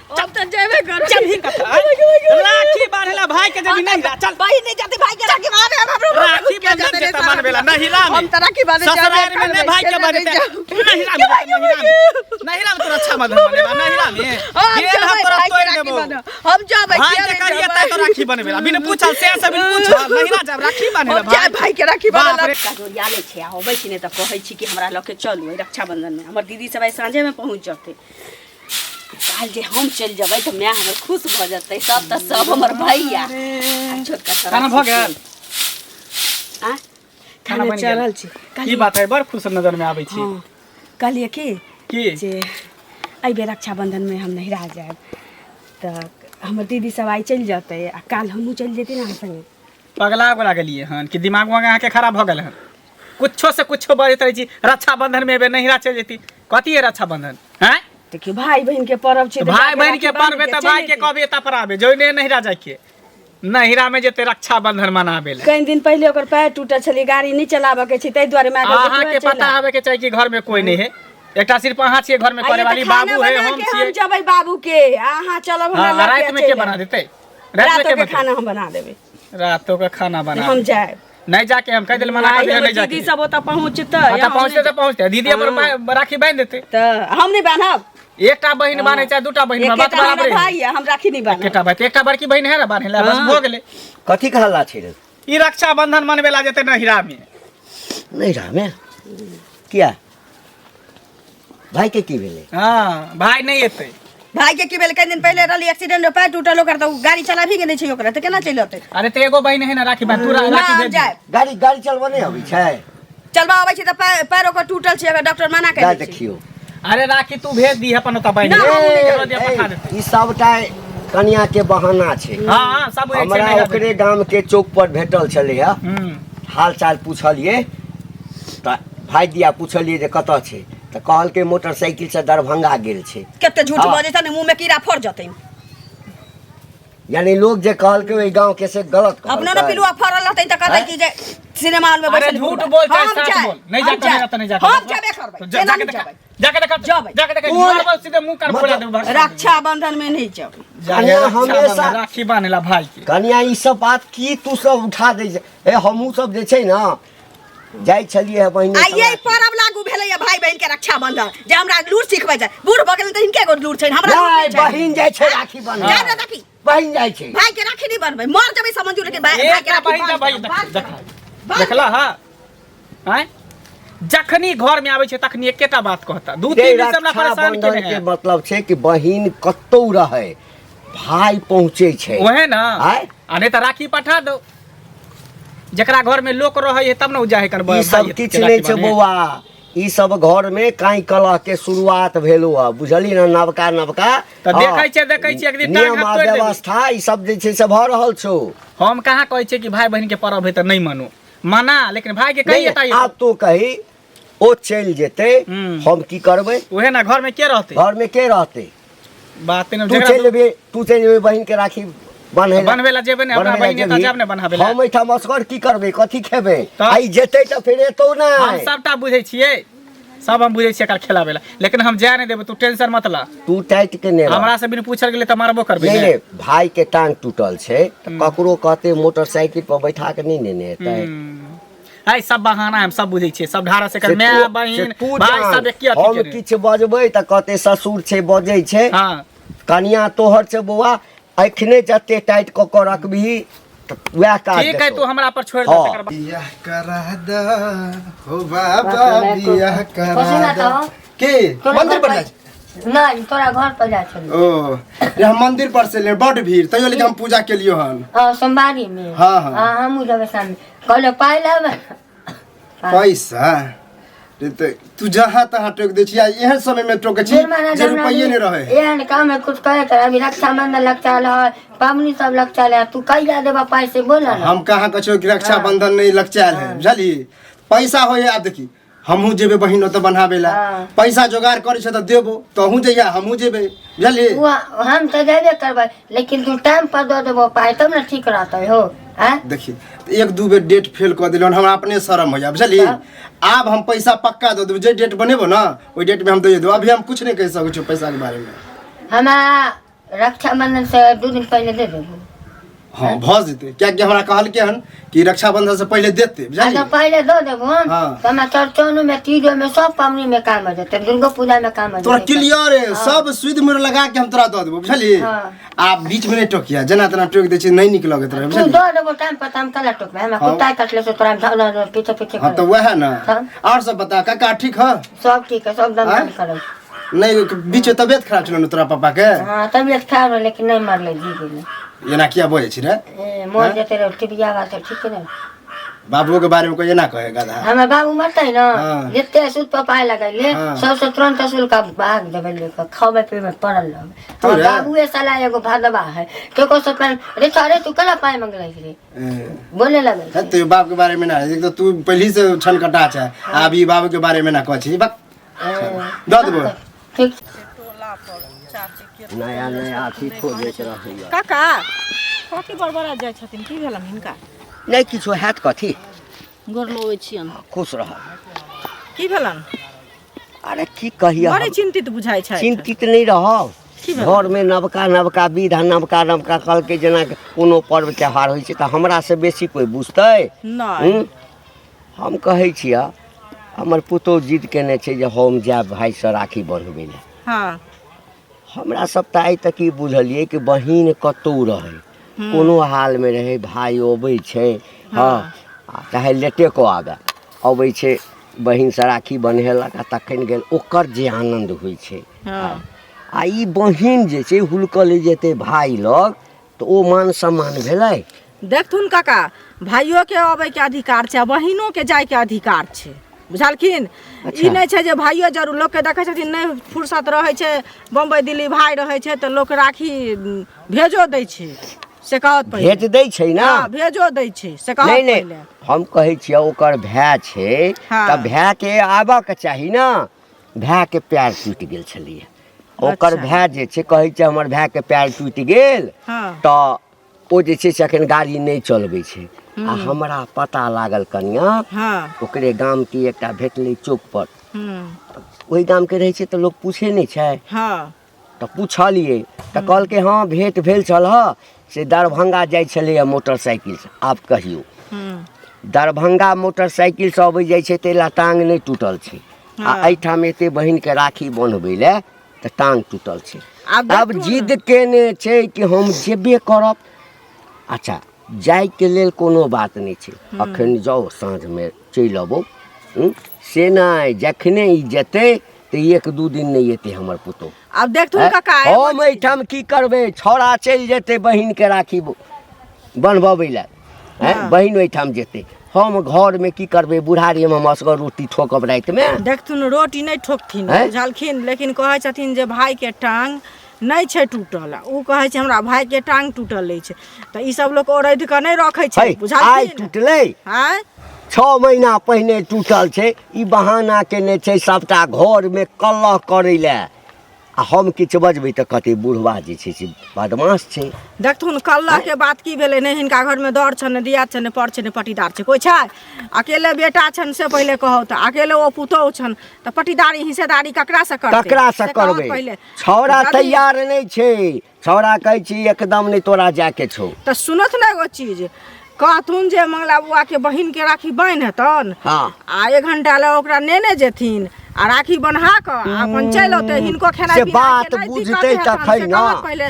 हम तऽ जेबे करबै। चल ही कथा राखी बांधेला भाई के जब नहीं चल। बहिन नहीं जाती भाई के राखी बांधे हम हमरो राखी बंधन के तमन बेला नहिरा में हम तऽ राखी बांधे ससुराल में नहीं भाई के बांधे नहिरा में नहिरा में नहिरा में तोरा अच्छा बंधन बनेबा नहिरा में हम बेल हम जेबै तोरा भाई के तोड़ राखी देबो बांधे हम जेबै भाई किया के नहि कहिए जेबै? तो राखी बनेबेला बिन पूछल से से बिन पूछल नहिरा जाब राखी बांधेला हम जाए भाई के राखी बाप बांधे रे। जोड़िया लै छै आ अबै छी नहि तऽ कहै छी कि हमरा लऽ के चलू एहि रक्षाबंधन में हमर दीदी सब आइ साँझे में पहुँच जेतै। काल्हि जे हम चलि जेबै तऽ माय हमर खुश भऽ जेतै सब तऽ सब हमर भैया आ छोटका छोरा खाना भऽ गेल? आ खाना खाना बनि गेल? चढ़ल छी। की बात है बड़ खुश नजर में आबै छी। हँ कहलियै की की जे एहिबेर रक्षाबंधन में हम नहिरा जायब तऽ हमर दीदी सब आइ चलि जेतै आ काल्हि हमहूँ चलि जैती ने अहाँ संगे। पगला उगला गेलियै हन कि दिमाग उमाग अहाँके खराब भऽ गेल हन? कुछो से कुछो बजैत रहै छी। रक्षाबंधन में एबे नहिरा चलि जेती कथी है रक्षाबंधन हैं? देखियौ भाई बहिन के पर्व छै तऽ भाई जाके बहिन के राखी पर्व बान्हि है तऽ के भाई चलि के जेती। कहबे एतऽ पर आबे जो ने नहिरा जाइके नहिरा में जेते रक्षाबंधन मनाबे ला। कनि दिन पहिले ओकर पैर टूटल छलै गाड़ी नहि चलाबऽ के छै ताहि दुआरे माय कहलकै, अहाँ के तुरंत चलि पता आ। होबे के चाही कि घर में कोई नहीं है एकटा सिर्फ अहाँ छियै घर में आइए करे तऽ वाली खाना बाबू है बना हम के हम छियै। जेबै बाबू के आ अहाँ चलब हमरा हाँ, लऽ के राति में के चलि बना आयब। देतै? राति में रातो के के बनेतै? खाना हम बना देबै। रातो के खाना बना हम जायब। नहीं जाके हम कह दिल मना कर आइ दिया हमर नहीं जाके। दीदी सब ओतऽ पहुँचतै। हाँ, तऽ हम पहुँचते नहि तऽ पहुँचते दीदी अपन राखी बांधि देतै। तऽ हम नहि बान्हब। एकटा बहिन बान्है चाहे दूटा बहिन बान्है, बात एकेटा हमरा बराबरे है। भाई है हम राखी नहि बान्हब। एकेटा भाई तऽ एकटा बड़की बहिन है ने बान्है ला बस हाँ। भऽ गेलै। कथी के हल्ला छै रे? ई रक्षाबंधन मनबै ला जेतै नहिरा में। नहिरा में किया? भाई के की भेलै? हाँ भाई नहीं एतै। भाई के की भेलै? कनि दिन पहिले रहली एक्सीडेंट में पैर टूटल ओकर तऽ उ गाड़ी चलाबही के नहि छै ओकरा तऽ केना चलि अतै? अरे तऽ एगो बहिन है ने राखी बान्ह तू ना, राखी हम भेज दे। जायब। गाड़ी गाड़ी चलबऽ नहि अबै छै? चलबा अबै छै तऽ पैर ओकर टूटल छै अगर डॉक्टर मना जा कऽ छै। देखियौ। अरे राखी तू भेज दी अपन ओतऽ बहिन ना, हम नहि केकरो दिया पठा देतै। ई सबटा कनिया के बहाना छै। हाँ हाँ सब वही छै हमरा नहिरा ओकरे गाम के चौक पर भेटल छलै हँ। हम्म। हाल चाल पूछलियै तऽ भाइ दिया पूछलियै जे कतऽ छै तऽ कहलकै मोटरसाइकिल से दरभंगा गेल छै। कते झूठ हाँ। बजै छै ने मुँह में कीड़ा फड़ जतै। यानी लोग जे कहलकै ओहि गाँव के से गलत अपनो ने कहलकै। पिलुआ फड़ल रहतै तऽ कहतै आँय? कि जे सिनेमा हॉल में अरे बैसल झूठ बुढ़बा। बोल चाहे हम सच जायब, बोल नहीं हम जाकर जायब। नहीं जाता नहीं जाकर हम जेबे करबै तो जा- केना जाके नहि देखा जेबै? जाके देखा जेबै। जाके देखा ओ- मारबो सीधे मुंह कान खोला देबो भाग। रक्षाबंधन में नहीं जेबै। जाके कनिया रक्षाबंधन, हमेशा- राखी बान्हला भाई के। कनिया ई सब बात की तू सब उठा दै छै? ए हमहूँ सब जे छै ने जाइ छलियै हँ बहिने आ ये संग। पर्व लागू भेलैया भाई बहिन के रक्षाबंधन जे हमरा लूर सिखबै छै बूढ़ भऽ गेलै तऽ हिनके एगो लूर छै हमरा लूर नहि नहि छै। बहिन जाइ छै राखी बन्है। जाय ने राखी। बहिन जाइ छै। भाई के राखी नहीं बनबै मर जेबै समझू लेकिन भाई भाई के एकटा राखी बहिन बान्ह भाई देबै, देख बान्ह देख देबै। देखला हाँ आँय जखनी घर में आबै छै तखनी एकेटा बात कहता दू रे तीन दिन से हमरा परेशान रक्षाबंधन केने के है। मतलब छै कि बहिन कतौ रहै भाई पहुँचे छै। ओहे ना आँय? आ नहीं तऽ राखी पठा दो जकरा घर में लोक रहै है तब ने उ जाहे कर ई सब किछु नहि छै बौआ ई सब घर में काई कलह के शुरुआत भेलो है बुझली ना नवका नवका। तऽ हाँ, देखै छियै देखै छियै एक दिन टांग नियम हाथ आ तोड़ि देबै। व्यवस्था ई सब जे छै से भऽ रहल छौ। हम कहाँ कहै छियै कि भाई बहिन के पर्व है तऽ नहीं मनो मना लेकिन भाई के कही नहीं, एता आब तू कही ओ चलि जेतै हम्म। हम की करबै? उहे ना घर में के रहतै? घर में के रहतै? बात नहि तू जकरा चलि जेबही तू चलि जेबही बहिन के राखी बान्है ला। बन्हबै ला जेबै ने अपना बन्हबै ला बहिन एतऽ जेबही। जायब ने बन्हाबै ला। हम एहिठाम असगर की करबै कथी खेबै? तऽ? आइ जेतै तऽ फेर एतौ हम नहि। सबटा बुझै छियै सब हम बुझै छियै एकर खेलाबै ला लेकिन हम जाय नहि देबै तू टेंशन मत ला। तू टाइट के ने रह। हमरा से बिन पूछल गेलै तऽ मारबो करबै नहि ने। नहि भाई के टांग टूटल छै तऽ ककरो कहते मोटरसाइकिल पर बैठा के नहि नेने हेतै। हम्म। है सब बहाना हम सब बुझै छियै सब ढारा से से कर माय तू- से बहिन तू भाई जान, सब एके अथी हम केने। किछु बजबै तऽ कहते ससुर छै बजै छै। हाँ। कनिया तोहर छै बौआ अखने जते टाइट कऽ कऽ रखबही तऽ वएह काज ठीक है देतौ। तू हमरा पर छोड़ दे हाँ। तकर बाद। बियाह करा द हो बाबा बियाह करा द के मंदिर पर जाइ छी? नहीं तोरा घर पर जाइ छलियै। ओ रे हम मंदिर पर से ले बड भीड़ तैयो लेकिन हम पूजा केलियो हन। हाँ सोमवारी में। हाँ, हाँ। हाँ हमहूँ जेबै शाम कहलियै पाइ लेबै। पैसा रे तऽ तू जहाँ तहाँ टोकि दै छी आ एहन समय में टोकै छी जे महाराज जे हमरा रुपैये नहि रहै है। एहन काम है कुछ करे तऽ अभी रक्षाबंधन लगचाल है पाबनि सब लगचाल है तू कहिया देबा पाइ से बोल ना। हम कहाँ कहै छियौ कि रक्षाबंधन नहि लगचायल है बुझलही? पैसा होइ है आब देखी हमहूँ जेबै बहिन ओतऽ बन्हाबै ला हाँ। पैसा जोगाड़ करै छै तऽ देबो तहूँ जइया हमहूँ जेबै बुझलही? उ हम तऽ जेबे करबै लेकिन तू टाइम पर दऽ देबो पाइ तब ने ठीक रहतै हो। आँय? देखी एक दू बेर डेट फेल कऽ देलहुँ हमरा अपने शरम होइया बुझलही? आब हम पैसा पक्का दऽ देबो जे डेट बनेबो ने ओहि डेट में हम दऽ देबो अभी हम कुछ नहि कहि सकै छियौ पैसा के बारे में। हमरा रक्षाबंधन से 2 दिन पहले दे देबो। हँ, भऽ जेतै, कियाकि हमरा कहलकै हन कि रक्षाबंधन से पहिले देतै। आ तो बुझलियै? पहले दो देबो। हाँ। तो हमरा चौरचनो में, तीजो में, सब पावनी में काम हो जेतै, दुर्गा पूजा में काम हो तोरा जेतै। क्लियर है, सब सुद मुर लगा के हम तोरा दऽ देबो, बुझलियै? हाँ। आ बीच में नहि टोकिया, जेना तेना टोकि दै छै, नहि नीक लगैत रहै। तू बुझलियै? दो देबो टाइम पर त हम कला टोकबै? हमरा हाँ। कुत्ता काटले से तोरा हम धौ पीछे पीछे हँ, तऽ करै। वएह ने। हाँ। आओर सब बता काका, ठीक है? सब ठीक है, सब दम आँय? करै। नहि, बीच में तबियत खराब छलो ने तोरा पापा के? हाँ, तबियत खराब रहै, लेकिन नहीं मरलै, जी गेलै। एना किया बजै छी रे? ए, मर जेतै रे, टिबिया बात ठीक है ने? बाबुओ के बारे में कोई एना कहे गधा। हमर बाबू मरतै ने, हाँ। जते सूद पपाए लगैले, हाँ। सबसे तुरंत असूल का भाग देबै, लेके खबै पीबै पड़ल रहबै। तोरे? हमर बाबुए साला एगो भदवा है, केको से पाइ रे, अरे तू कला पाइ मंगलै रे? ए, बोले लगै। है तो बाप के बारे में ना, एक तो तू पहले से छन कटा छै, आब ई बाबू के बारे में ना कहै छी। बक दऽ देबो। ठीक। नया नया अथी खोजैत रहैया। काका, कथी बड़बड़ा जाइ छथिन? की भेलन हिनका? नहि किछो हैत कथी। गोर लगै छियनि। खुश रह। की भेलन? अरे की कहिया। बड़ी चिंतित बुझाइ छै। चिंतित नहि रहब। की भेल? घरमे नवका नवका विध आ नवका नवका कहलकै, जेना कोनो पर्व त्योहार होइ छै तऽ हमरासँ बेसी कोइ बुझतै? नहि। हूँ? हम कहै छियै, हमर पुतोहु जिद केने छै जे हम जायब भाइसँ राखी बन्हबै लए। हमरा सब तऽ आइ तक ई बुझलियै कि बहिन कतहु रहै, कोनो हालमे रहै, भाय अबै छै। हँ, आ चाहे लेटे कऽ आबए, अबै छै, बहिनसँ राखी बन्हेलक आ तखन गेल, ओकर जे आनन्द होइ छै। आ ई बहिन जे छै हुलकल जेतै भाय लग तऽ ओ मान सम्मान भेलै? देखथुन काका, भाइयोके अबैके अधिकार छै आ बहिनोके जायके अधिकार छै, बुझलखिन? ई नहि छै जे भाइयो जरूर। लोकके देखै छथिन, नहि फुर्सत रहै छै, बम्बई दिल्ली भाय रहै छै तऽ लोक राखी भेजो दै छै, से कहत पहिले। भेज दै छै ने? हँ, भेजो दै छै, से कहत नहि नहि पहिले। हम कहै छियै, ओकर भाय छै। तऽ भायके आबऽके चाही ने। भायके पैर टूटि गेल छलैए ओकर। भाय जे छै, कहै छै हमर भायके पैर टूटि गेल। तऽ ओ जे छै से एखन गाड़ी नहि चलबै छै। आ हमरा पता लागल कनिया, ओकरे गामके एकटा भेटलै चौक पर। ओहि गामके रहै छै तऽ लोक पूछे नहि छै? तऽ पुछलियै तऽ कहलकै हँ, भेँट भेल छल हँ, से दरभंगा जाइ छलैए मोटरसाइकिलसँ। आब कहियौ, दरभंगा मोटरसाइकिलसँ अबै जाइ छै ताहि लए टांग नहि टूटल छै, आ एहिठाम एते बहिनके राखी बन्हबै लए तऽ टांग टूटल छै। आब आब देखू ने। जिद केने छै कि हम जेबे करब। अच्छा, जाइके लेल कोनो बात नहि छै, अखन जाउ, साँझमे चलि अबौ। से नहि, जखने ई जेतै तऽ 1-2 दिन नहि एतै हमर पुतोहु। आब देखथुन काका, एगो हम एहिठाम की करबै? छौड़ा चलि जेतै बहिनके राखी बन्हबबै लए, आँय, बहिन ओहिठाम जेतै, हम घरमे की करबै? बुढ़ारीमे हम असगर रोटी ठोकब रातिमे? देखथुन, रोटी नहि ठोकथिन। हैं? बुझलखिन? लेकिन कहै छथिन जे भाईके टांग नहि छै टूटल, ओ कहै छै हमरा भाईके टांग टूटल अछि, तऽ ई सब लोक ओरैध कऽ नहि रखै छै। है आइ बुझलखिन? टूटलै? आँय? 6 महीना पहिने टूटल छै। ई बहाना केने छै सभटा घरमे कलह करै लए। आ हम किछु बजबै तऽ कहतै बुढ़वा जे छै से बदमाश छै। देखथुन, कल्लह के बात की भेलै? नहि हिनका घरमे दर छनि, नहि दियाद छनि, नहि पर छै, नहि पटीदार छै, कोइ छै? अकेले बेटा छनि, से पहिले कहू तऽ। अकेले ओ पुतोहु छनि, तऽ पटीदारी हिस्सेदारी ककरासँ करतै? ककरासँ से कहू करबै? पहिले। छौड़ा तैयार नहि छै। छौड़ा कहै छी एकदम नहि तोरा जायके छौ। तऽ सुनत ने, एगो चीज कहथुन जे मंगला बुआके बहिनके राखी बान्हि हेतन। आ 1 घंटा लए ओकरा नेने जेथिन आ राखी बन्हा कऽ आ अपन चलि औतै। हिनको खेनाइ से पिनाइके बात नहि दिक्कत बुझतै हेतनि, तखन से ने। कहत पहिले।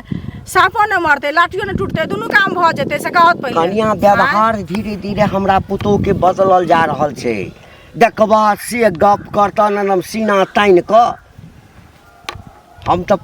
साँपो नहि मरतै, लाठियो नहि टूटतै, दुनू काम भऽ जेतै, से कहत पहिले। कनिया, व्यवहार धीरे धीरे हमरा पुतोहु के बदलल जा रहल छै। देखबा से गप करतऽ ने एकदम सीना तानि कऽ। हम तऽ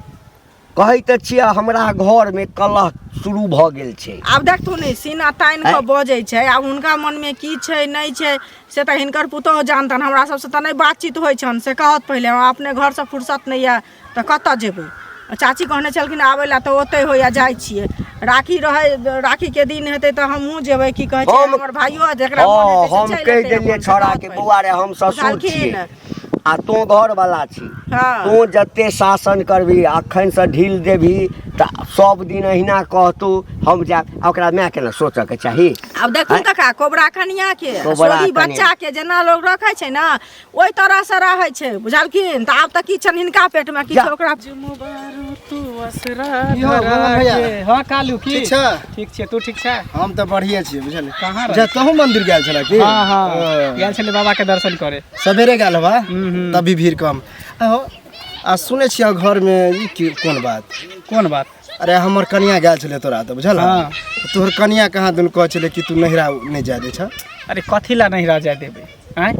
कहै तऽ छियै, हमरा घरमे कलह शुरू भऽ गेल छै। आब देखथुन ने, सीना तानि कऽ बजै छै। आब हुनका मनमे की छै, नहि छै, से तऽ हिनकर पुतोहु जानतन। हमरा सबसँ तऽ नहि बातचीत होइ छनि, से कहत पहिले। हमरा अपने घरसँ फुर्सत नहि यऽ तऽ कतऽ जेबै? चाची कहने छलखिन आबै लए तऽ ओतहि होइए, जाइ छियै। राखी रहै, राखीके दिन हेतै तऽ हमहूँ जेबै। की कहै छै, हमर भाइयो जकरा मोन हेतै से हम चलि कहि एतै देलियै अपन, से छौड़ाके, कहत पहिले। बौआ रे, हम ससुर बुझलखिन? छियै आ तोँ घरवला छी। तोँ जते शासन करबही, अखनसँ ढील देबही तऽ सब दिन अहिना कहतौ हम जायब। आ ओकरा मायके ने सोचऽके चाही। आब देखू काका, कोबरा कनिया के कोबरा सोरी कनिया। बच्चा के जेना लोग रखै छै ने, ओहि तरह से रहै छै, बुझलखिन? तऽ आब तऽ की छनि हिनका पेट मे, की जा। छै ओकरा। असरा यौ, धरा भैया। के। हाँ कालू की ठीक छै? ठीक छै तू ठीक छै हम तऽ बढ़िया छियै बुझल कहाँ रहै? जा तहु मंदिर गेल छला की हाँ हाँ गेल छलै बाबा के दर्शन करे सवेरे गेल हबा हम्म, हम्म। तभी भीड़ कम आहो आ सुनै छियै घर में ई की कोन बात कोन बात अरे हमर कनिया गेल छलै तोरा तऽ बुझल हाँ। तोहर कनिया कहाँ दुन कहै छलै कि तू नहिरा नहि जाय दै छ अरे कथी ला नहीं रह जाय देबै आँय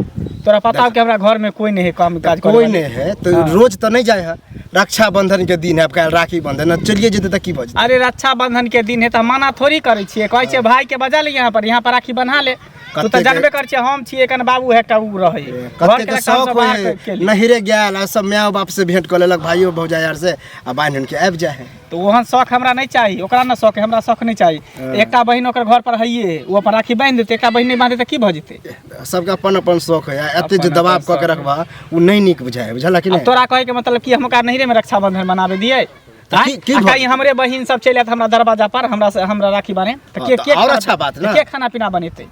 तोरा पता हो कि हमरा घर में कोई नहीं है काम काज करे कोई वाला। नहीं है तो हाँ। रोज तऽ नहि जाय है रक्षाबंधन के दिन है अब काल्हि राखी बंधन है चलिए जेतै तऽ की भऽ जेतै अरे रक्षाबंधन के दिन है तऽ मना थोड़ी करै छियै कहै छियै भाई के बजा ले यहाँ पर यहाँ पर राखी बन्हा ले तू तऽ कतेक- जानबे कर छियै हम छियै एखन बाबू है एकटा उ रहै घर कतेक के के रक्षा हमसब शौक बाहर होइ है के लिए। नहिरे गेल आ सब माय बाप से भेंट कऽ लेलक भाइयो भौजाइ आर से आ बान्हि उन्हि के आबि जाइ है तऽ ओहन शौक हमरा नहि चाही ओकरा ने शौक है हमरा शौक नहि चाही एकटा बहिन ओकर घर पर हइए है ओ अपन राखी बान्हि देतै एकटा बहिन नहि बान्धे तऽ की भऽ जेतै सबके अपन अपन शौक है एते जे अपन दबाव अपन कऽ के शौक रखबा ओ नहि नीक बुझाइ है बुझलक कि आब नहि तोरा कहै के मतलब कि हम ओकरा नहिरे में रक्षाबंधन मनाबे दियै तऽ की- की आ भऽ कहीं हमरे बहिन सब चलि आयत हमरा दरवाजा पर हमरा से हमरा राखी बान्हे तऽ हँ, के तऽ के आओर खाना- अच्छा बात ने। के खाना पीना बनेतै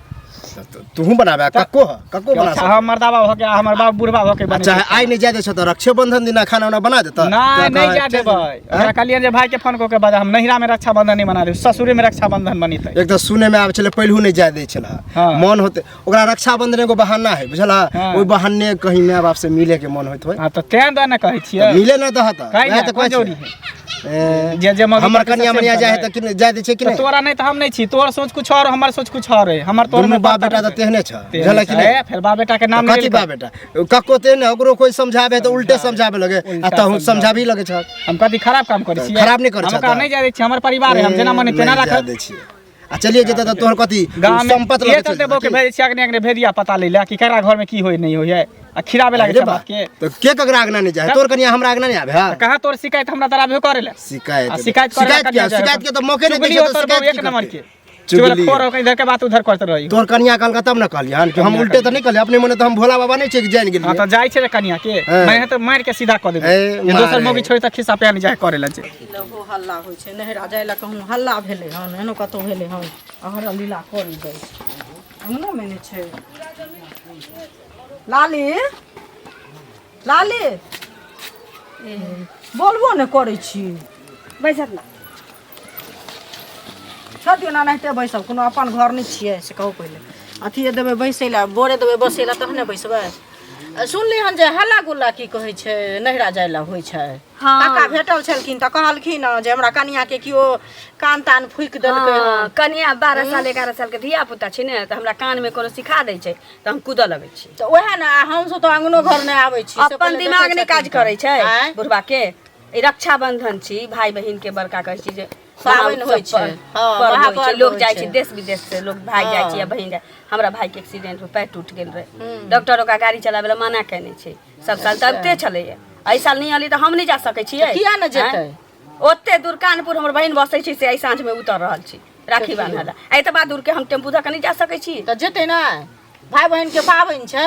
तूहू बनाबे कक्को है कक्को बना अच्छा सकै। हम मर्दाबा भऽ के आ हमर बाप बुढ़बा भऽ के आ बनेतै चाहे आइ नहि जाय दै छौ तऽ रक्षाबंधन दिना खाना उना बना देतऽ नहि तोरा नहि कहै, जा चलि देबै ओकरा कहलियनि जे भाई के फोन कऽ के बजा हम नहिरा में रक्षाबंधन नहि मना देब ससुरे में रक्षाबंधन मनेतै एक तऽ सुने में आबै छलै पहिलहु नहि जाय दै छलै हाँ। मन होते ओकरा रक्षाबंधन एगो बहाना है बुझल हाँ। ओहि बहाने कहीं माय बाप से मिले के मन होइत होय हाँ तऽ तें दऽ ने कहै छियै मिले ना दह तऽ काहे वएह ने, तऽ कोन कहै जरूरी छियै। है ए, जे जे मौगी हमर पति से कनिया सेम मनिया जाय है करबै। तऽ कि नहि- जाय दै छै कि तऽ नहि तोरा नहि तऽ हम नहि छी तोहर सोच कुछ और हमर सोच कुछ और है हमर तोहर दुनू में बाप बेटा तऽ तेहने छ बुझल कि नहि फेर बाप बेटा के नाम कथी बाप बेटा कक्को तेहने ओकरो कोई समझाबे तऽ उल्टे समझाबे लगे आ उल्टा तहु समझाबे। समझाबी लगे छ हम कथी खराब काम करै छियै खराब नहि करै हम छह ओकरा तऽ। नहि जाय दै छियै हमर परिवार है हम जेना मन है तेना नहि जाय राखब दै छियै आ चलिए जेतै तऽ तोहर कथी गाँव में सम्पत ये लगे चलते बहू के भेजै छियै अगने अगने भेदिया पता लै लए कि केकरा घर में की होय नहि होय है आ खिराबे लागै छै बात के तऽ के ककरा आगना नहि जाय तोहर कनिया हमरा आगना नहि आबे है कहाँ तोर शिकायत हमरा तोरा करे ले शिकायत आ शिकायत करे शिकायत किया शिकायत के तऽ मौके नहि दै चुगली छै हो तऽ तोर बहू शिकायत एक की नंबर करतै? के चुगली चुगली खोर हो इधर के बात उधर करते रही तोहर कनिया कहलका तब ने कहलियै हन कि हम उल्टे तऽ नहि कहलियै अपने मने तऽ हम भोला बाबा नहि छियै कि जानि हाँ गेलियै तऽ जाइ छै रे कनिया के हाँ। मैं तऽ मारि के सीधा कऽ देबै ए, जे दोसर मारे। मौगी छोड़ि तऽ खिस्सा पियानी जाय करे ला छै हो हल्ला होइ छै नहिरा जाइ लए कहूँ हल्ला भेलै हन एहनो कतहु भेलै हन अहर लीला करी जाइ छै अङ्गनोमे नहि छै लाली लाली बोलबो नहि करै छी बैसत ना छोड़ दियौ ने एनाहिते बैसब कोनो अपन घर नहि छियै से कहू पहिले अथिए देबै बैसै लए बोरे देबै बसै लए तखने बैसबै सुनली हन जे हल्ला गुल्ला की कहै छै नहिरा जाइ लए होइ छै हाँ। काका भेटल छलखिन तऽ कहलखिन हँ जे हमरा कनिया के केओ कान तान फूकि देलकै हन हाँ, कनिया 12 साल 11 साल के धिया पुता छै ने तऽ हमरा कान में कोनो सिखा दै छै तऽ हम कूदऽ लगै छी तऽ उएह ने आ हमसभ तऽ अङ्गनो घर नहि आबै छी से अपन पहिले दिमाग देखै नहि काज छथिन करै छै आँय? बुढ़बा के ई रक्षाबंधन छी भाई बहिन के बड़का कहै छी जे पाबनि महाउत्सव होइ छै। पर्व हँ, पर्व होइ छै महापर्व लोग होइ जाइ छै छै। देश विदेश से लोग भाई जाइ छै या बहिन जाइ हमरा भाई के एक्सीडेंट में पैर टूट गेल रहे डॉक्टर ओकरा गाड़ी चलाबै लए मना केने छै सब साल तऽ अबिते छलैया एहि साल नहि अली तऽ हम नहि जा सकै छियै किया ने जेतै? आँय? ओते दूर कानपुर हमर बहिन बसै छै से एहि साँझ में उतर रहल छी राखी बान्हऽ लए एतबा दूर के हम टेम्पू धऽ कऽ नहि जा सकै छी तऽ जेतै ने भाई बहिन के पाबनि छै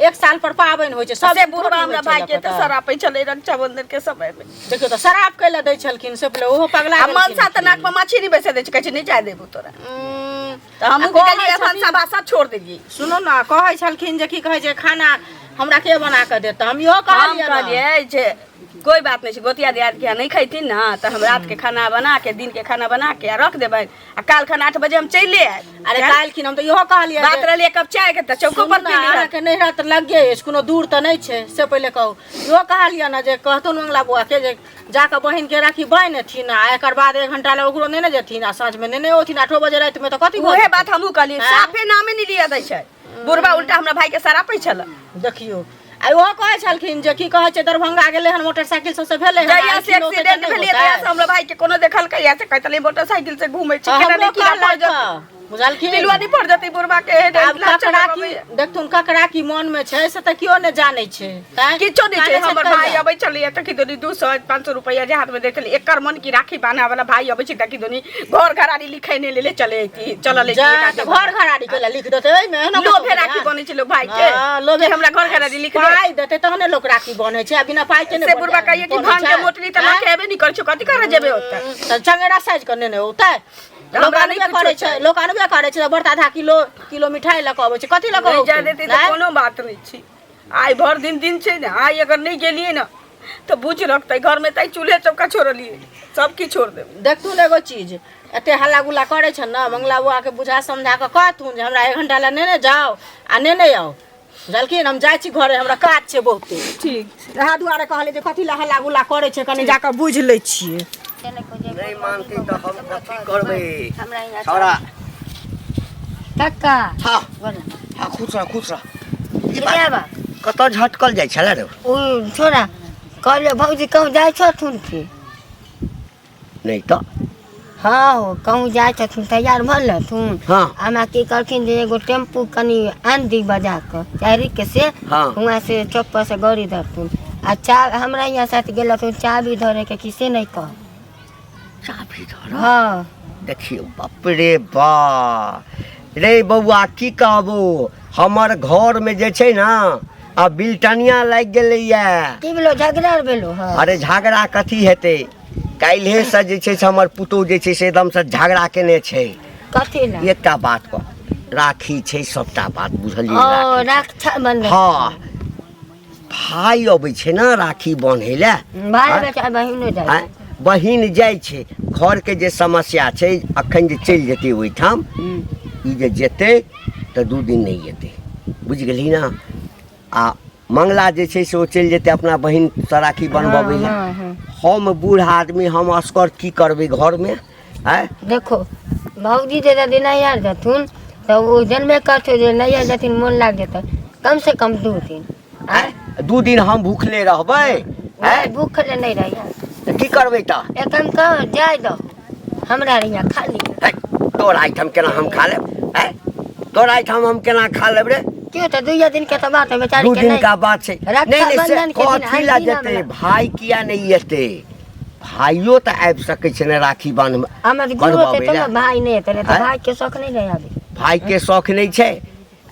एक साल पर पाबनि होइ छै सब सब बुढ़वा हमरा भाई के तऽ सरापै छलै रक्षाबंधन के समय में देखियौ तऽ शराब कैला दै छलखिन से पहिले ओहो पगला आ गेलखिन मनसा तऽ नाक पर माछी नहि बैसे दै छै कहै छै नहि जाय देबू तोरा उम्म, तऽ हमहूँ आ की कहै कहलियै छथिन- मनसा भाषा छोड़ देलियै सुनू ने कहै छलखिन जे की कहै छै खाना हमरा के बना कऽ देत तऽ हम इहो हम कहलियै ने। कहलियै जे कोई बात नहीं छै गोतिया दियाद के यहाँ नहीं खैथिन ना तऽ हम रात के खाना बना के दिन के खाना बना के आ रख देबै आ काल्हि खन 8 बजे हम चलि आयब अरे काल्हिखिन हम तऽ इहो कहलियै बात जे- रहलियै एक कप चाय के तऽ चौको सुनू पर ने, पी लिहऽ अहाँके नैहरा तऽ लगे अछि कोनो दूर तऽ नहि छै से पहिले कहू इहो कहलियै ने जे कहथुन मंगला बौआके जे जाकऽ बहिनके राखी बान्हि एथिन आ एकर बाद एक घंटा लए ओकरो नेने जेथिन आ साँझमे नेने औथिन 8 बजे रातिमे तऽ कथी भऽ उहे जेतै? बात हमहूँ कहलियै आँय? साफे नामे नहि लिअ दै छै बुढ़बा उल्टा हमरा भाई के सरापै छल देखियौ आ ओहो कहै छलखिन जे की कहै छै दरभंगा गेलै हन मोटरसाइकिल सबसँ भेलै हन जहिया से एखन ओतै तऽ एक्सीडेंट नहि भेलै होतै। तहिया से हमरा भाई के कोनो देखलकै या से कहतलै मोटरसाइकिल से घूमै छै केना हमरो नहि कीड़ा पड़ कहलथि जेतै हँ, बुझलखिन पिलुआ नहि पड़ जेतै बुढ़बा के हेड आब ककरा की देखथुन ककरा की मन में छै से तऽ केओ नहि जानै छै तैं किछो नहि छै कानै हमर कैला? भाई अबै छलैया तऽ किदोनी 200 500 रुपैआ जे हाथमे दै छलै एकर मन की राखी बान्हा वाला भाई अबै छै तऽ किदोनी घर घरारी लिखै नहि लेले चले अइती चलल अइती जा एक तऽ आदमी। घर घरारी कैला लिख देतै एहिमे एहनो कतौ लोभे भेलै राखी हन? बनै छै लोग भाई के हँ, लोभे कि हमरा घर घरारी लिख दे पाइ देतै तहने लोक राखी बनै छै आ बिना पाइ के नहि से बुढ़बा कहिए कि बनै भांग के छै। मोटरी तऽ लऽ के एबे नहि करै छौ कथी करे जेबे ओतऽ तऽ चंगेरा साइज के नेने औतै तऽ लोक हमरा नहि अनबे कुछो करै छै छै। लोक अनबे करै छै तऽ बड़का आधा किलो किलो मिठाइ लऽ कऽ अबै छै कथी लऽ कऽ नहि जा औतै? देतै तऽ आँय? कोनो बात नहि छै आइ भरि दिन दिन छै ने आइ अगर नहि गेलियै ने तऽ बुझ रखतै घरमे तै चूल्हे चौका छोड़लियै सब किछु छोड़ देबै। देखथुन एगो चीज, एते हल्ला गुल्ला करै छनि ने मंगला बौआके, बुझा समझा कऽ कहथुन जे हमरा 1 घंटा लए नेने जाउ आ नेने आउ, बुझलखिन? हम जाइ छी घरे, हमरा काज छै बहुते। ठीक। इएह दुआरे कहलियै जे कथी लए हल्ला गुल्ला करै छै, कनि जाकऽ बुझि लै छियै। नहि मानतै तऽ हम कथी करबै? हमरा यहाँ छौड़ा। कक्का। हाँ हाँ, खुश रह, खुश रह। ई बात के बा? कतऽ झटकल जाइ छलै रे? ओ छोरा कहलियै, भौजी कहूँ जाइ छथुन की? नहि तऽ। हाँ हो, कहूँ जाइ छथुन, तैयार भऽ रहथुन। हाँ। हमरा की कहलखिन जे एगो टेम्पू कनि आनि दी बजा कऽ चारिके से। हाँ। हुआँ से चौक पर से गौरी धरथुन आ चा हमरा यहाँ साथ गेल रहथुन चाबी धरे के, कि से नहीं कह। चाभी धर? हाँ। देखियौ, बाप रे बा रे बौआ, की कहबो, हमर घरमे जे छै ने आ बिलटनिया लागि गेलैया। की भेलो, झगड़ा आर भेलो? हाँ। अरे झगड़ा कथी हेतै, काल्हिएसँ जे छै से हमर पुतोहु जे छै से एकदमसँ झगड़ा केने छै। कथी ला? एकटा बात कह, राखी छै, सबटा बात बुझलियै? ओ राखी छै। रक्षा बंधन। हँ, भाय अबै छै ने राखी बान्है लए। भाय आँय? बेटा बहिनो जाइ। आँय? बहिन जाइ छै, घरके जे समस्या छै, अखन जे चलि जेतै ओहिठाम, ई जे जेतै तऽ 2 दिन नहि एतै, बुझि गेलही ने? आ मंगला जे छै से ओ चलि जेतै अपना बहिनसँ राखी बनबबै लए। हाँ, हाँ। हम बूढ़ आदमी, हम असगर की करबै घरमे? आँय? देखो भौजी जे यदि नहीं आयल जथुन तऽ ओ जनबे करतौ जे नहीं आयल जथिन, मोन लागि जेतै कम से कम 2 दिन। आँय, 2 दिन हम भूखले रहबै? आँय? भूख ले नहीं रही। तऽ की करबै तऽ? एखन कह जाय दो, हमरा यहाँ खा ली। है, तोरा एहिठाम केना हम खा लेब? आँय, तोरा एहिठाम हम केना खा लेब रे? क्यों, तऽ 2 दिन के तऽ बात है बेचारी 2 के। दिन नहीं। का बात छै। नहीं नहीं, से रक्षाबंधन के दिन कथी ला आइ दिना जेतै बला। भाय किया नहि एतै? भाइयो तऽ आबि सकै छै ने राखी बान्ह हमर गुरु होतै बनबाबै तब लए। ने, भाय नहि हेतै ने तऽ आँय? भाय के शौक नहीं रहे अभी। भाय के शौख नहि छै?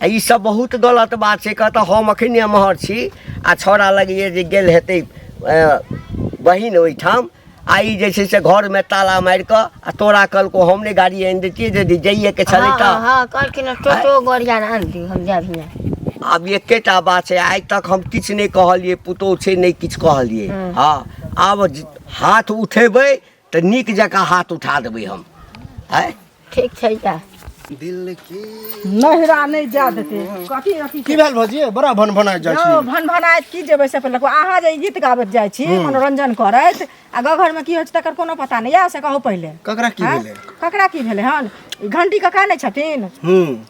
आ ई सब बहुत गलत बात छै। कहता हम अखन एम्हर छी आ छौड़ा लगैए जे गेल हेतै बहिन ओहिठाम, आ ई जे छै से घरमे ताला मारि कऽ आ तोरा कहलको हम नहि गाड़ी आनि दैतियै यदि जाइएके छलै हाँ तऽ। हाँ हाँ, कहलखिन टोटो गाड़ी आर आनि दियौ, हम जायब हियाँ। आब एकेटा बात छै, आइ तक हम किछु नहि कहलियै, पुतोहु छै, नहि किछु कहलियै। हँ, आब हाथ उठेबै तऽ नीक जकाँ हाथ उठा देबै हम। आँय? ठीक छै, जा। दिल की नहिरा नहि जा देतै, कथी अथी। की भेल भौजी, बड़ा भन भनाइ जाइ यौ छी। भन भनाइत की जेबै से पहिले कहू। अहाँ जे ई गीत गाबैत जाइ छी मनोरंजन करैत, आ घर में की होइ छै तकर कोनो पता नहि यऽ, से कहू पहिले। ककरा की आँय? भेलै? ककरा की भेलै हन? ई घंटी कका नहि छथिन,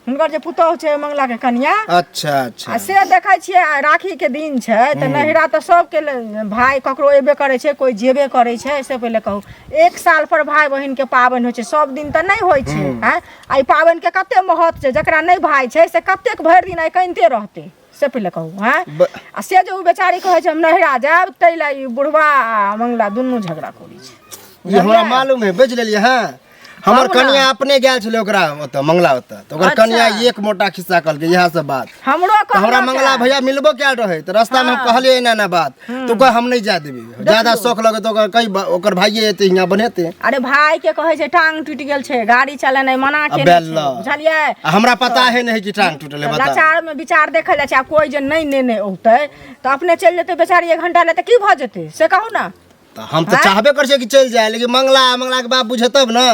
हुनकर जे पुतोहु छै मंगला के कनिया। अच्छा अच्छा। आ से देखै छियै आइ राखी के दिन छै तऽ नहिरा तऽ सबके भाय ककरो एबे करै छै, कोइ जेबे करै छै। से पहिले कहू, 1 साल पर भाय बहिन के पाबनि होइ छै, सब दिन तऽ नहि होइ छै। आँय, आ ई पाबनि के कते महत्व छै, जकरा नहि भाय छै से कतेक भरि दिन आइ कनिते रहतै, से पहिले कहू। हँ, आ से जे ओ बेचारी कहै छै हम नहिरा जायब, ताहि लए ई बुढ़वा आ मंगला दुनू झगड़ा करै छै। ई हमरा मालूम है, बेच लेलियै। हँ, हमर कहू ने। कनिया अपने गेल छलै ओकरा ओतऽ, मंगला ओतऽ, तऽ ओकर अच्छा। कनिया एक मोटा खिस्सा कहलकै इएह सब बात। हमरो तऽ हमरा कहलक मंगला है। भैया मिलबो कयल रहै तऽ रास्तामे हम कहलियै एना एना बात, तऽ ओ कहै हम नहि जाय देबै, ज्यादा शौक लगे तऽ ओकर कई ओकर भाइये एतै हियाँ बनेतै। अरे भाई के कहै छै टांग टूटि गेल छै, गाड़ी चलेनाइ मना आ केने बेल छै, बुझलियै? आ हमरा पता है नहीं कि टांग टूटल है, तऽ बता। लाचार में विचार देखल जाइ छै। आ कोइ जे नहि नेने औतै तऽ अपने चलि जेतै बेचारी 1 घंटा लए तऽ की भऽ जेतै, से कहू ने। तऽ हम तऽ चाहबे करै छियै कि चलि जाय, लेकिन मंगला आ मंगला के बाप बुझे तब ने,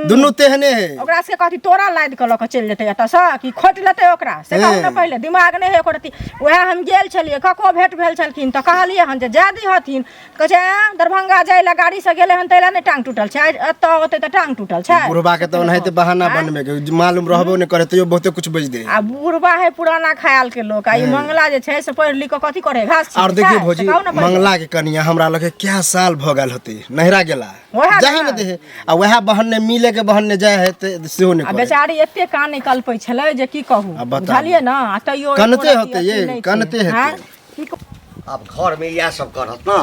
दुनू तेहने है। ओकरा सबके कहती तोरा लादि कऽ लऽ कऽ चलि जेतै एतऽसँ कि खोटि लेतै ओकरा, से कहू ने पहिले। दिमाग नहि है एको रत्ती। उएह हम गेल छलियै, कको भेंट भेल छलखिन तऽ कहलियै हन जे जाय दिहथिन, कहै छै एँ दरभंगा जाय लए गाड़ीसँ गेलै हन ताहि लए नहि टांग टूटल छै, आइ एतऽ औतै तऽ टांग टूटल छै। बुढ़बा के तऽ ओनाहिते बहाना बनबे के मालूम रहबो नहि करे, तैयो बहुते कुछ बजि दे। आ बुढ़बा है पुराना ख्याल के लोक, आ ई मंगला जे छै से पढ़ि लिख कऽ कथी करे, घास और छिलकै देखियो छै, भौजी, से कहू ने पहिले। मंगला के कनिया हमरा लगे क्या साल भऽ गेल होतै नहिरा गेला, ओएह जाही ने। ने दे, आ वएह बहन्ने मिले के बहन्ने जाय है तऽ सेहो नहि आ करे। बेचारी एते काने कलपै छलै जे की कहू। आ बताउ। बुझलियै ने? आ तैयो एको कनते रत्ती होतै अथी ये, नहि छै। कनते हेतै। आँय? की कहू? आब घरमे इएह सब करत ने,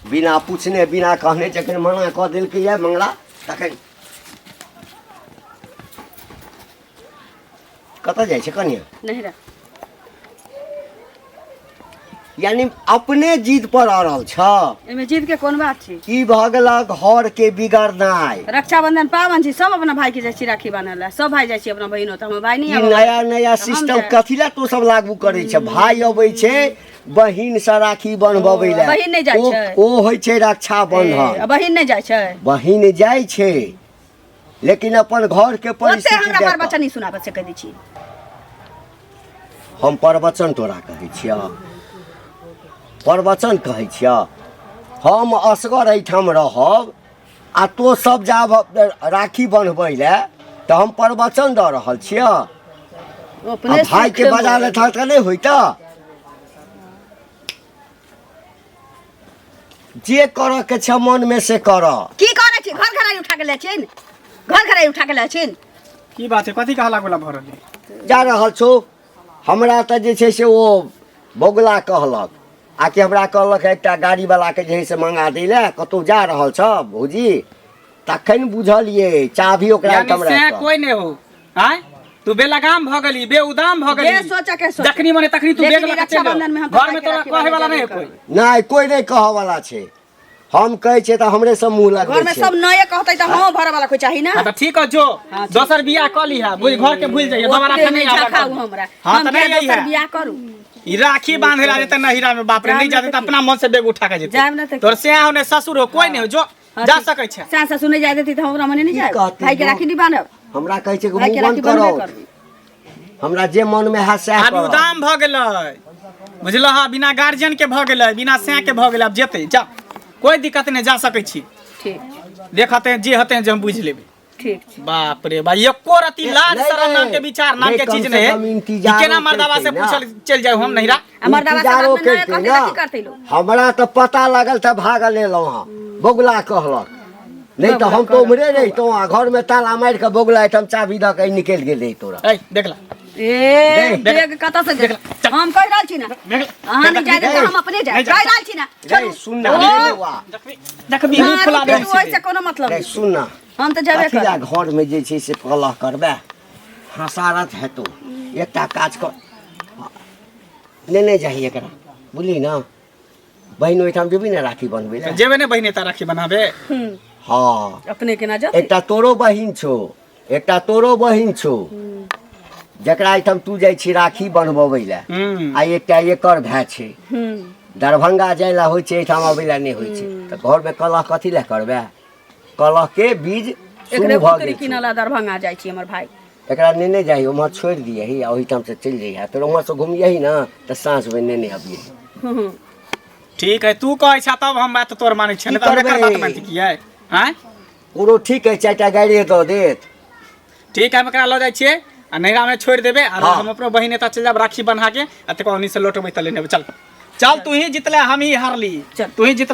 बिना पूछने बिना कहने जखन मना कऽ देलकै यऽ मंगला, तखन कतऽ जाइ छै कनिया? नहिरा। यानी अपने जिद पर अड़ल छ। एहिमे जिद के कोन बात छै? ई भऽ गेल घर के बिगड़नाइ। रक्षाबंधन पाबनि छै, सब अपना भाई के जाइ छी राखी बान्है लए, सब भाई जाइ छी अपना बहिनो, तऽ हमर भाई नहि ई आबै। नया नया तऽ हम सिस्टम जायब। कथी लए तू सब लागू करै छै? भाय अबै छै बहिन से राखी बन्हबबै लए। बहिन नहि जाइ ओ छै। ओ होइ छै रक्षाबंधन। ए, बहिन नहि जाइ छै? बहिन जाइ छै, लेकिन अपन घर के ओते परिस्थिति हमरा देख बाल कऽ। बच्चा नहीं सुनाबऽ से कहि दै छी। हम प्रवचन तोरा कहै छियह, प्रवचन कहै छियह। हम असगर एहिठाम रहब आ तो सब जाब राखी बन्हबै लए, तऽ हम प्रवचन दऽ रहल छियह? आ अपने भाई के सुखे बजा मोरे। लेता तऽ नहि होइता? जे करऽ के छै मनमे से करऽ। की करै छी? घर घराई उठा के ले छिन, घर घराई उठा के ले छिन। की बात है? कथी के हल्ला गुल्ला भऽ रहल है? जा रहल छौ। हमरा तऽ जे छै से ओ बगुला कहलक आ कि हमरा कहलक एकटा गाड़ीवलाके जे है से मंगा दै लए, कतहु जा रहल छ भौजी। तखन बुझलियै चाभी ओकरा यानी एहिठाम से राखि कऽ। कोई नहीं हो आय, तू बेलगाम भ गेली, बेउदाम भ गेली। जे सोचऽ के सोच। जखनी मने तखनी तू लेकिन बेग लऽ के चलि रक्षाबंधन में जाओ। हम तो घर में भाई के तोरा राखी कहे वाला बांधे नहीं है जेबे कोई। नहि, कोई नहि कहऽ वाला छै। हम कहै छियै तऽ हमरे सब मुँह घर लगबै में छै। सब नये कहते तऽ हाँ भरे वाला कोई चाही ना। हाँ तऽ ठीक है, जो हाँ, ठीक। दोसर बियाह कऽ लीहा, बुझ घर के भूल जाइए, दोबारा ओते फेर नहीं नहीं आबऽ खाऊ घर। हमरा। हाँ हम तऽ किया नहीं दोसर अइहे। बियाह करू? ई राखी बांधे ला जेते नहिरा में, बाप रे, नहीं जायब जाते ना तऽ अपना मन से बेग उठा के जेते। जायब ना तऽ तोर से हो ने ससुर हो, कोई नहीं हो, जो हाँ, जा ठीक। सकै छै। सास ससुर नहीं जाय देती तऽ हमरा मने नहीं की जाय। कहती भाई के हो? राखी नहीं बांधब। हमरा कहै छै कि भाई के मुँह राखी बंद बंधबे करौ। करबै। हमरा जे मनमे हैत सएह आब करब। उदाम भऽ गेलै, बुझलह हँ, बिना गार्जियन के भऽ गेलै, बिना सैं के भऽ गेलै। आब जेतै, जा, कोई दिक्कत नहीं, जा सकै छी। ठीक। देखते जे हते जे हम बुझि लेबै। ठीक छै। बाप रे बा, एको रति लाज नहीं, शरम नाम के नहीं। विचार नाम नहीं, के कम चीज से नहीं है। कम ई इंतजारो केना मर्दावा से करतै ना। पूछल चलि जाउ हम नहिरा? आ मर्दावा से इंतजारो बात में नये करतै कहते ना। तऽ की करतै लोग? हमरा तऽ पता लागल तऽ भागल एलहुँ हँ, बगुला कहलक। नहि तऽ हम तऽ उम्हरे रहितहुँ आ घरमे ताला मारि कऽ बगुला एहिठाम चाभी दऽ कऽ निकलि गेल रही तोरा। ऐ देख ला। ए, देख। बेग कतऽ से देख? हम कहि रहल छी ना, देख। अहाँ नहि जाय देब तऽ हम अपने जायब। नहीं कहि रहल छी ना, रे चलू। सुन ना रे बौआ। देखबी मुँह मारू फुला पीटू, देबै। ओहिसँ कोनो मतलब रे नहि। सुन ना। हम तऽ जेबे कथी ला करब। घरमे जे छै से कलह करबै, हसारत हेतौ। एकटा काज कर, लेने जाही एकरा, बुझली ना? बहिन ओहिठाम जेबही ने राखी बनबै लए? जेबे ने बहिने, तऽ राखी बनाबे। हँ। अपने केना जेतै? एकटा तोरो बहिन छौ, एकटा तोरो बहिन छौ जकरा एहिठाम तू जाइ छी राखी बनबबै लए। हम्म आ एकटा एकर भाय छै। हम्म दरभंगा जाय लए होइ छै, एहिठाम अबै लए नहि होइ छै, तऽ घरमे कलह कथी लए करबै? कलह के बीज शुरू एकरे भऽ पुतरी गेल किनऽ छौ। लए दरभंगा जाइ छी हमर भाय। एकरा नेने जाही, उम्हर छोड़ि दियही आ ओहिठाम से चलि जइहे। फेर उम्हर से घुमियही ने तऽ साँझमे नेने अबियही। हम्म ठीक है, तू कहै छह तब हम बात तोर मानै छियै, की नहि तऽ हम एकर बात करबै? मानती कियै आँय? कोनो ठीक है, 4टा गाड़िए दऽ देत। ठीक है, हम एकरा लऽ जाइ छियै आ नैहरामे छोड़ि देबै आ हाँ। हम अपनो बहिन एतऽ चलि जायब राखी बन्हा के आ तकर ओन्नी से लौटबै तऽ लेने अयबै। चल चल, तू ही जितले, हम ही हारली। चल। तू ही जितले।